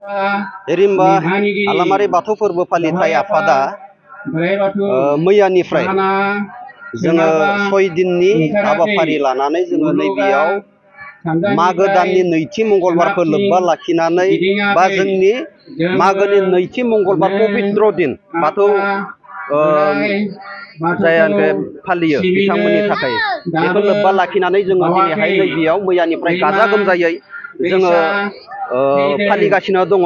हिरिम्बा हालामारि बाथौ फोरबो फालिथाय आफादा मैयानिफ्राय जोङो 6 दिननि हाबाफारि लानानै जोङो नैबेयाव मागो दाननि नैथि मंगलबारखौ लोब्बा लाखिनानै बा जोंनि मागोनि नैथि मंगलबार पबित्र दिन बाथौ जायखौ फालियो बिथांमोननि थाखाय बेखौ लोब्बा लाखिनानै जोङो दिनैहाय नैबेयाव मैयानिफ्राय गाजा गोमजायै जोङो फालिगासिनो दङ।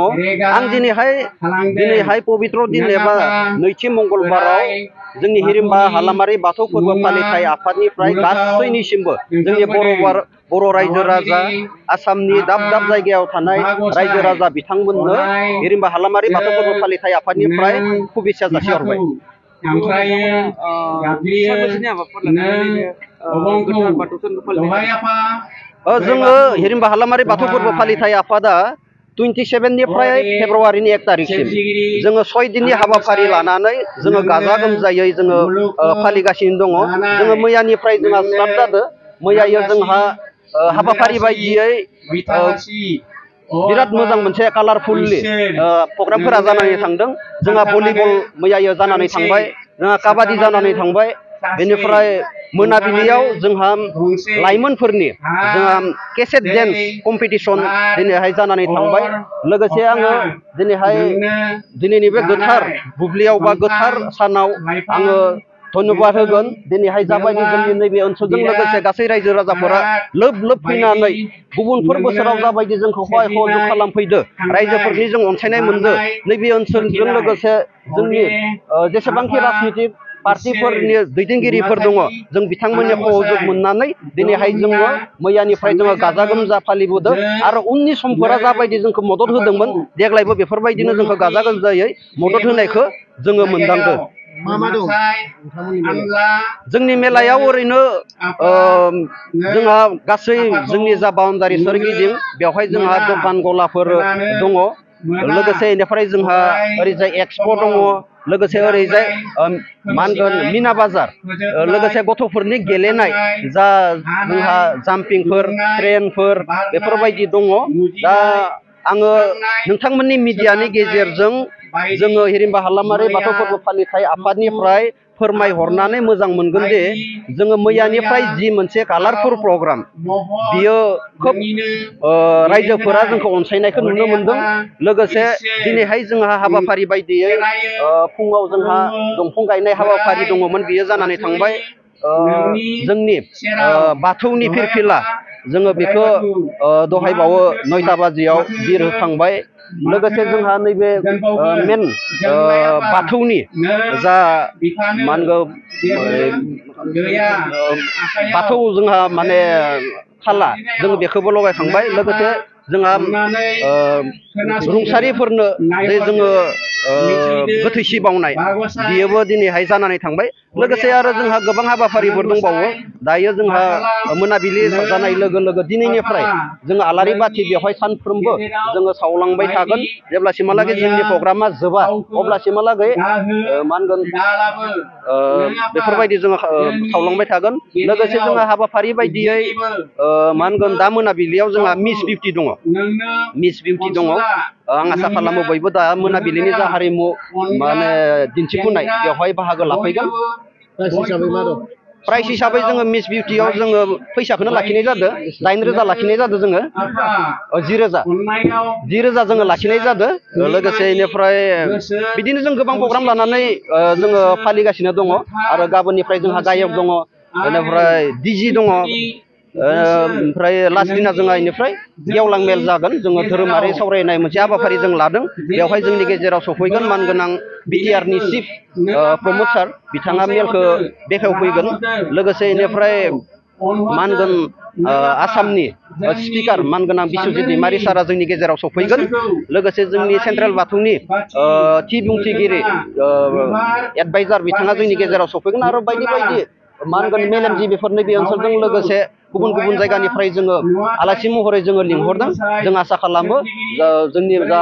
आं दिनैहाय पबित्र दिन एबा नैथि मंगलबाराव जोंनि हिरिम्बा हालामारि बाथौ फोरबो फालिथाय आफादनिफ्राय गासैनिसिमबो जोंनि बर' रायजो राजा आसामनि दाब दाब जायगायाव थानाय रायजो राजा बिथांमोननो हिरिम्बा हालामारि बाथौ फोरबो फालिथाय आफादनिफ्राय शुभेच्छा जासिहरबाय। जोङो हिरिम्बा हालामारि बाथौ फोरबो फालिथाय आफादा 27 निफ्राय फेब्रुवारिनि 1 तारिखसिम जोङो 6 दिननि हाबाफारि लानानै जोङो गाजा गोमजायै जोङो फालिगासिनो दङ। जोङो मैयानिफ्राय जोंहा स्टार्ट जादों। मैया जोंहा हाबाफारि बायदियै बिराद मोजां मोनसे कालारफुललि प्रग्रामफोरा जानानै थांदों। जोंहा भलिबल मैया जानानै थांबाय, जोंहा काबादि जानानै थांबाय, बेनिफ्राय मोनाबिलियाव जोंहा लाइमोनफोरनि जोंहा केसेट डेन्स कम्पिटिसन दिनैहाय जानानै थांबाय। लोगोसे आङो दिनैनि बे गोथार बुब्लियाव बा गोथार सानाव आङो धन्यबाद होगोन। दिनैहाय जाबायदि जोंनि नैबे ओनसोलजों लोगोसे गासै रायजो राजाफोरा लोब लोब फैनानै गुबुनफोर बोसोराव जाबायदि जोंखौ सहयोग खालामफैदो, रायजोफोरनि जों अनसायनाय मोनदो। नैबे ओनसोलजों लोगोसे जोंनि जेसेबांखि राजनितिक पार्टिफोरनि दैदेनगिरिफोर दङ, जों बिथांमोननि सहयोग मोननानै दिनैहाय जोङो मैयानिफ्राय जोङो गाजा गोमजा फालिबोदों आरो उननि समफोरा जाबायदि जोंखौ मदद होदोंमोन, देग्लायबो बेफोरबायदिनो जोंखौ गाजा गोमजायै मदद होनायखौ जोङो मोनदांदों। जोंनि मेलायाव ओरैनो जोंहा गासै जोंनि जा बाउन्डारि सोरगिदिं बेवहाय जोंहा दखान गलाफोर दङ। लोगोसे बेनिफ्राय जोंहा ओरैजाय एक्सपो दङ, लोगोसे ओरैजाय मा होनगोन मिना बाजार, लोगोसे गथ'फोरनि गेलेनाय जा जोंहा जाम्पिंफोर ट्रेनफोर बेफोरबायदि दङ। दा आङो नोंथांमोननि मिडियानि गेजेरजों जोङो हिरिम्बा हालामारि बाथौ फोरबो फालिथाय आफादनिफ्राय फोरमायहरनानै मोजां मोनगोन दि जोङो मैयानिफ्राय जि मोनसे कालारफुल प्रग्राम बियो खोब रायजोफोरा जोंखौ अनसायनायखौ नुनो मोनदों। लोगोसे दिनैहाय जोंहा हाबाफारि बायदियै फुङाव जोंहा दंफां गायनाय हाबाफारि दङमोन, बियो जानानै थांबाय। जोंनि बाथौनि फिरफिला जोङो बेखौ दहायबावो 9ता बाजियाव बिर होखांबाय। लोगोसे जोंहा नैबे मेन बाथौनि जा मा होनगोन बाथौ जोंहा माने खाला जों बेखौबो लगायखांबाय। लोगोसे जोंहा रुंसारिफोरनो जे जोङो गोथैसि बावनाय बियोबो दिनैहाय जानानै थांबाय। लोगोसे आरो जोंहा गोबां हाबाफारिफोर दंबावो। दायो जोंहा मोनाबिलि जानाय लोगो लोगो दिनैनिफ्राय जोङो आलारि बाथि बेवहाय सानफ्रोमबो जोङो सावलांबाय थागोन। जेब्लासिमहालागै जोंनि प्रग्रामा जोबा अब्लासिमहालागै मा होनगोन बेफोरबायदि जोङो सावलांबाय थागोन। लोगोसे जोंहा हाबाफारि बायदियै मा होनगोन दा मोनाबिलियाव जोंहा मिस बिउटि दङ, आं आसा खालामो बयबो दा मोनाबिलिनि जा हारिमु माने दिन्थिफुंनाय बेवहाय बाहागो लाफैगोन। प्राइस हिसाबै जोङो मिस बिउटियाव जोङो फैसाखौनो लाखिनाय जादों, 9,000 लाखिनाय जादों जोङो, 10,000 जोङो लाखिनाय जादों। लोगोसे बेनिफ्राय बिदिनो जों गोबां प्रग्राम लानानै जोङो फालिगासिनो दङ। आरो गाबोननिफ्राय जोंहा गायक दङ, बेनिफ्राय डिजि दङ, ओमफ्राय लास्ट दिना जोंहा बेनिफ्राय गेवलां मेल जागोन। जोङो धोरोमारि सावरायनाय मोनसे हाबाफारि जों लादों। बेवहाय जोंनि गेजेराव सफैगोन मानगोनां बिटिआरनि चिफ प्रमद सार, बिथाङा मेलखौ बेखेवफैगोन। लोगोसे बेनिफ्राय मा होनगोन आसामनि स्पिकार मानगोनां बिस्वजित दैमारि सारा जोंनि गेजेराव सफैगोन। लोगोसे जोंनि सेन्ट्रेल बाथौनि थि बुंथिगिरि एडभाइजार बिथाङा जोंनि गेजेराव सफैगोन। आरो बायदि बायदि मा होनगोन मेलेमजिबिफोर नैबे ओनसोलजों लोगोसे गुबुन गुबुन जायगानिफ्राय जोङो आलासि महरै जोङो लिंहरदों। जों आसा खालामो जोंनि जा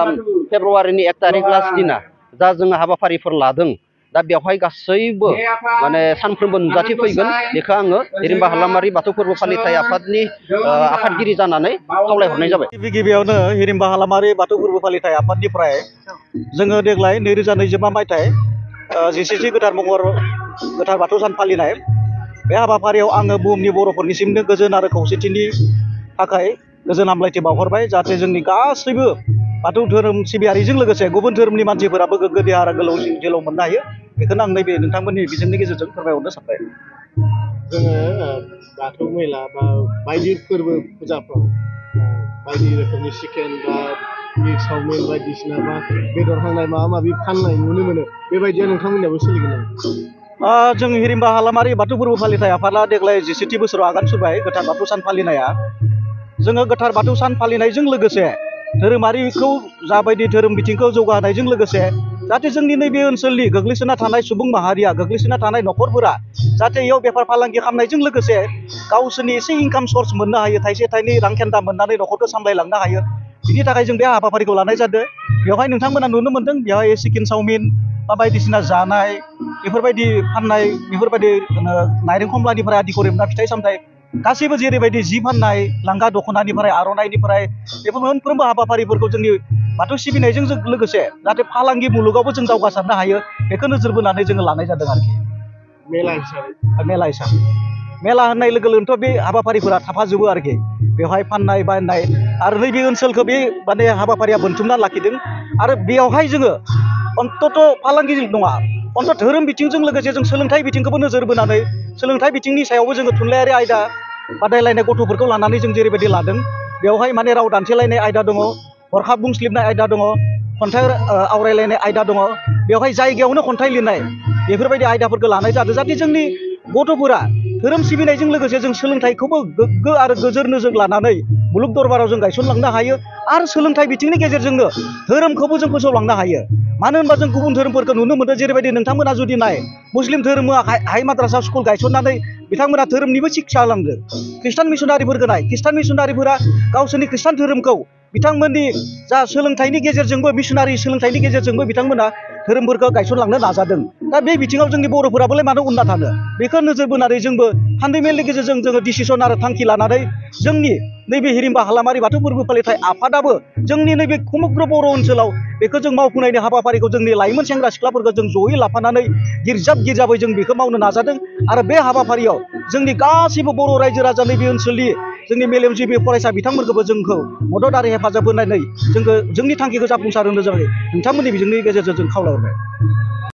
फेब्रुवारिनि 1 तारिख लास्ट दिना जा जोङो हाबाफारिफोर लादों, दा बेवहाय गासैबो माने सानफ्रोमबो नुजाथिफैगोन बेखौ आङो हिरिमबा हालामारि बाथौ फोरबो फालिथाय आफादनि आफादगिरि जानानै खावलायहरनाय जाबाय। गिबियावनो हिरिमबा हालामारि बाथौ फोरबो फालिथाय आफादनिफ्राय जोङो देग्लाय 2025 मायथाइ जिसेथि गोथार महर गोथार बाथौ सान फालिनाय बे हाबाफारियाव आङो बुहुमनि बर'फोरनिसिमनो गोजोन आरो खौसेथिनि थाखाय गोजोन हामलायथि बावहरबाय जाहाथे जोंनि गासैबो बाथौ धोरोम सिबियारिजों लोगोसे गुबुन धोरोमनि मानसिफोराबो गोग्गो देहा आरो गोलाव जिउ मोननो हायो बेखौनो आं नैबे नोंथांमोननि बिजोंनि गेजेरजों फोरमायहरनो सानबाय। जोङो बाथौ मेला बा बायदि फोरबो फुजाफ्राव बायदि रोखोमनि चिकेन बा चावमिन बायदिसिना बा बेदर हांनाय माबा माबि फाननाय नुनो मोनो बेबायदिया नोंथांमोननियावबो सोलिगोन नामा? जों हिरिमबा हालामारि बाथौ फोरबो फालिथाय आफादा देग्लाय 17थि बोसोराव आगान सुरबाय गोथार बाथौ सान फालिनाया। जोङो गोथार बाथौ सान फालिनायजों लोगोसे धोरोमारिखौ जाबायदि धोरोम बिथिंखौ जौगाहोनायजों लोगोसे जाहाथे जोंनि नैबे ओनसोलनि गोग्लैसोना थानाय सुबुं माहारिया गोग्लैसोना थानाय न'खरफोरा जाहाथे इयाव बेफार फालांगि खालामनायजों लोगोसे गावसोरनि एसे इनकाम सर्स मोननो हायो थाइसे थाइनै रां खेन्दा मोननानै न'खरखौ सामलायलांनो हायो बिनि थाखाय जों बे हाबाफारिखौ लानाय जादों। बेवहाय नोंथांमोना नुनो मोन्दों बेवहाय चिकेन चावमिन बा बायदिसिना जानाय बेफोरबायदि फाननाय बेफोरबायदि नारें खमलानिफ्राय आदि करि फिथाइ सामथाइ गासैबो जेरैबायदि जि फाननाय लांगा दख'नानिफ्राय आर'नाइनिफ्राय बेफोर मोनफ्रोमबो हाबाफारिफोरखौ जोंनि बाथौ सिबिनायजों लोगोसे जाहाथे फालांगि मुलुगावबो जों दावगासारनो हायो बेखौ नोजोर बोनानै जोङो लानाय जादों आरोखि। मेला हिसाबै मेला होननाय लोगो लोगोनोथ' बे हाबाफारिफोरा थाफाजोबो आरोखि बेवहाय फाननाय बायनाय आरो नैबे ओनसोलखौ बे माने हाबाफारिया बोनथुमना लाखिदों आरो बेयावहाय जोङो अन्तत' फालांगि नङा अन्तत धोरोम बिथिंजों लोगोसे जों सोलोंथाइ बिथिंखौबो नोजोर बोनानै सोलोंथाइ बिथिंनि सायावबो जोङो थुनलाइयारि आयदा बादायलायनाय गथ'फोरखौ लानानै जों जेरैबायदि लादों बेवहाय माने राव दान्थेलायनाय आयदा दङ हरखाब बुंस्लिबनाय आयदा दङ खन्थाइ आवरायलायनाय आयदा दङ बेवहाय जायगायावनो खन्थाइ लिरनाय बेफोरबायदि आयदाफोरखौ लानाय जादों जाहाथे जोंनि गथ'फोरा धोरोम सिबिनायजों लोगोसे जों सोलोंथाइखौबो गोग्गो आरो गोजोर नोजोर लानानै मुलुग दरबाराव जों गायसनलांनो हायो आरो सोलोंथाइ बिथिंनि गेजेरजोंनो धोरोमखौबो जों फोसावलांनो हायो। मानो होनबा जों गुबुन धोरोमफोरखौ नुनो मोनो जेरैबायदि नोंथांमोना जुदि नाय मुस्लिम धोरोमा हाइ माद्रासा स्कुल गायसननानै बिथांमोना धोरोमनिबो शिक्षा होलांदों। खृष्टान मिसनारिफोरखौ नाय खृष्टान मिसनारिफोरा गावसोरनि खृष्टान धोरोमखौ बिथांमोननि जा सोलोंथाइनि गेजेरजोंबो मिसनारि सोलोंथाइनि गेजेरजोंबो बिथांमोना धोरोमफोरखौ गायसनलांनो नाजादों। दा बे बिथिङाव जोंनि बर'फोराबोलाय मानो उनना थानो बेखौ नोजोर बोनानै जोंबो थान्दैमेलनि गेजेरजों जोङो डिसिसन आरो थांखि लानानै जोंनि नैबे हिरिमबा हालामारि बाथौ फोरबो फालिथाय आफादाबो जोंनि नैबे समग्र बर' ओनसोलाव बेखौ जों मावफुंनायनि हाबाफारिखौ जोंनि लाइमोन सेंग्रा सिख्लाफोरखौ जों जयै लाफानानै गिर्जाबै जों बेखौ मावनो नाजादों आरो बे हाबाफारियाव जोंनि गासैबो बर' रायजो राजा नैबे ओनसोलनि जोंनि मेलेमजिबि फरायसा बिथांमोनखौबो जोंखौ मदद आरो हेफाजाब होनानै जोंनि थांखिखौ जाफुंसार होनो जाबाय नोंथांमोननि बिजोंनि गेजेरजों जों खावलायहरबाय।